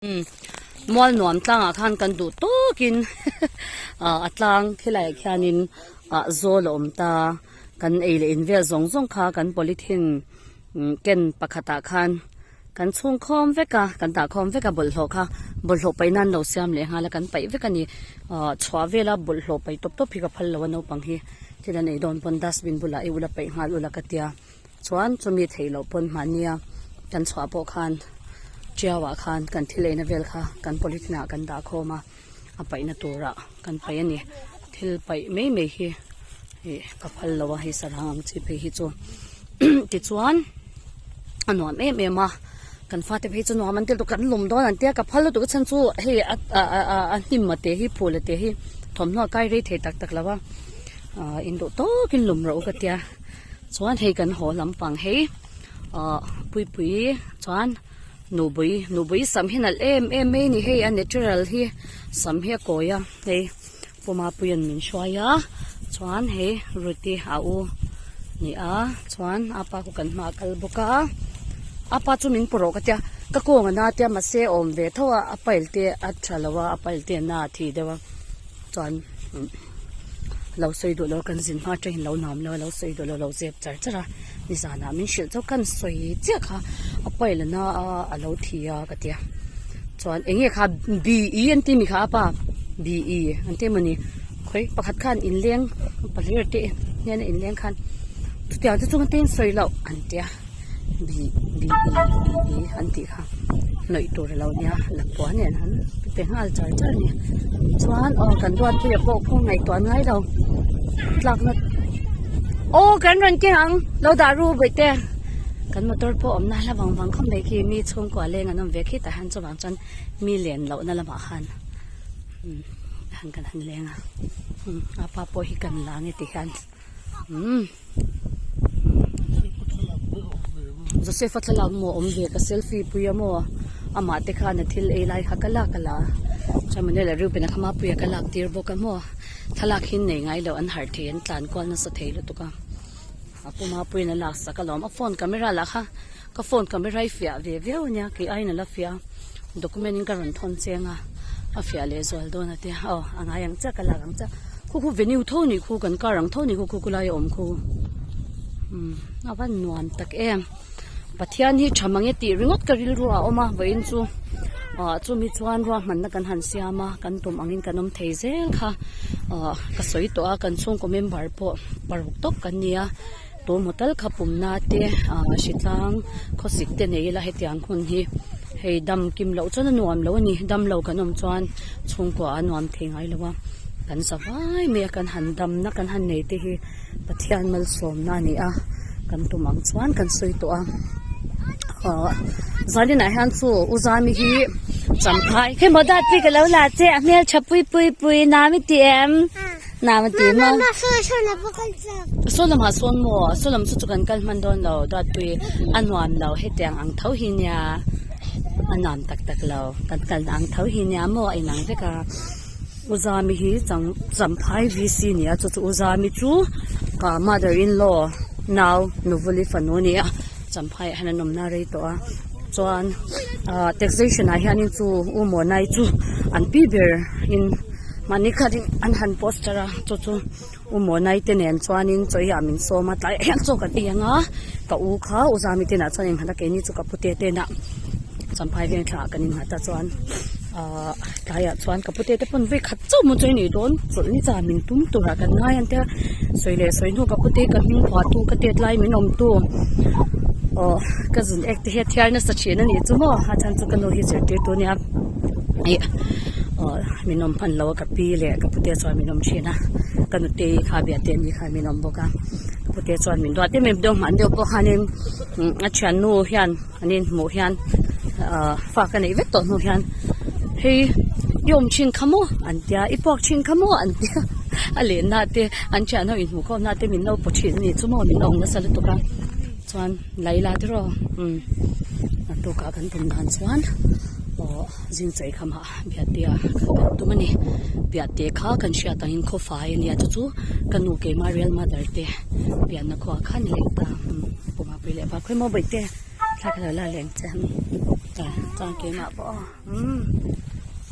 Mual nuam tlangah khan kan duh tawkin a tlang khilaiah khianin ah zawl a awm ta, kan ei leh in vel zawng zawng kha kan polythene ken pakhatah khan kan chhung khawm vek a, kan dah khawm vek a bawlhhlawh kha bawlhhlawh paih nan lo siam leh nghal a kan paih vek a ni ah chhuah vela bawlhhlawh paih tawp tawp hi ka phal lo a naupang hi thil an ei dawn pawn dustbin bulah i ula paih nghal ula ka tia. Chuan chumi theih loh pawn mahnia kan chhuah pawh khan Tiau ah khan kan thil eina vel kha kan polythene ah kan dah khawm a, a paihna turah kan paih a ni. Thil paih mai mai hi ih ka phal lo a hei sarang ang chi phei hi chu tichuan a nuam em em a, kan fate phei chu nuam an ti lutuk kan lawm dawn an tia ka phal lutuk a chhan chu hei a a hnim a te hi phul a te hi thawmhnaw a kai rei thei tak tak lo a, ah induh tawkin lawm rawh u ka tia. Chuan hei kan haw lampang hei ahh puipui chuan nubui nubui sam hi nalh em em mai a ni hei a natural hi sam hi a kawi a hei puma puiin min hruai a chuan hei ruti a u ni a chuan a pa khu kan hmaah a kal bawk a a pa chu min pawh rawh ka tia ka kawng a na tia mahse a awm ve tho a a pile te a tha lo a a pile te a na a thi deuh a. Chuan lo sawi duh lo kan zin hma atangin lo nuam lo a lo sawi duh lo lo zep char char a nizanah min hrilh chu kan sawi chiah kha a pail a na a a lo thi a ka tia chuan eng nge kha B E an ti mi kha a pa B E an ti emawni khawi pakhat khan inleng pahlir te hnena inleng khan chutiang te chu an te sawi loh an tia. B B E B E an tih kha hnawih tur a lo nia lapua nen an pe nghal char char a ni chuan aw kan duatpuia pawh khaw ngaihtuah ngai lo tlakna aw kan rawn keng ang lo dah ru bawih te kan motor pawh awmna hla vang vang khawp mai khi mi chhungkua leng an awm ve khi tah hian chuvang chuan mi len lohna lamah khan umm kan han leng a a pa pawh hi kan la nge ti hian. Umm Joseph a thlalak maw awm ve ka selfie pui a maw amah te khan a thil ei lai kha ka lak a la chuan Manuel a Reuben a kha mapuia ka lak tir bawk a maw thlalak hi nei ngai loh an harh thei an tlan kual nasa thei lutuk a a pu mapuiin a lak sak alawm a phone camera lah kha Ka phone camera hi fiah ve viau ania kei aiin ala fiah a document in ka rawn thawn cheng a a fiah leh zual dawn a tia aw a ngai ang chiah ka lak ang chiah khu khu venue tho nih khu kan car ang tho nih khu khu khulai a awm khu umm a va nuam tak em Pathian hi tha mange tih ringawt ka rilru ah a awm a vawiin chu ah chumi chuan ruahmanna kan han siam a kan tum angin kan awm thei zel kha ah ka sawi tawh a kan chhungkaw member pawh paruk tawp kan ni a. Tun hotel kha pumna te ah hritlang khawsik te nei ila hetiang hun hi hei dam kim loh chuan a nuam lo a ni dam lo kan awm chuan chhungkua a nuam thei ngai lo a kan za vai mai a kan han damna kan han nei te hi Pathian malsawmna a ni a kan tum ang chuan kan sawi tawh a ah zaninah hian chu u zami hi champhai hemaw dat hi ka lo la che a hmeltha pui pui pui nam i ti em. Nam a ti maw? Saw lamah sawn maw? Saw lam chu chu kan kal hman dawn lo Duatpui a nuam lo hetiang ang tho hi nia a nuam tak tak lo kan kalna ang tho hi nia maw a inang vek a U Zami hi chang Champhai VC ni a chu chu U Zami chu ka mother in law nau Nuvuli fanu a ni a Champhai ah hian an awmna rei tawh a chuan ah taxation ah hianin chu U Mawnai chu an pi ber in. Mahni khatin an han poster a chu chu u Mawnai te nen chuanin chaw hi ah min sawm a tlaiah hian chaw kan ei ang a ka u kha u Zami te inah chuan innghat a keini chu ka pute te inah Champhai veng thla ah kan innghat a chuan ahh tlaiah chuan ka pute te pawn vei khat chauh maw chu a nih dawn chawlh ni chah min tum turah kan ngai ang tia sawi leh sawi hnu ka pute ka hming phuah tu ka tet lai min awm tu aw ka zun ek te hi a thiar nasa thin a nih chu maw a chhan chu ka nu hi zirtirtu a nia. Ih aw min awm hman lo a ka pi leh ka pute chuan min awm thin a ka nute kha biate ni khan min awm bawk a ka pute chuan min duat em em deuh hman deuh pawh khanin a thiannu hian an inhmuh hian ah fa ka neih vek tawh hnu hian hei i awm thin kha maw an tia i puak thin kha maw an tia a lenna te an thian ho inhmuh khawmna te min lo paw thin a nih chu maw min awm nasa lutuk a. Chuan Laila te rawh umm a tukah kan tum dan chuan aw zing chei kha mah Biate ah kan kal tum a ni Biate kha kan hriat angin khaw fai a nia chu chu ka nu keimah real mother te pianna khua kha a ni leh ta umm pumapui leh vak khawi maw bawihte thla ka lo la leh ang che. Chuan keimah pawh aw umm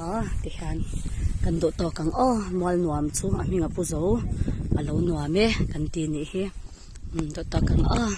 aw tikhian kan duh tawk ang aw mual nuam chu a hming a pu zo a lo nuam e kan ti nih hi umm duh tawk ang aw.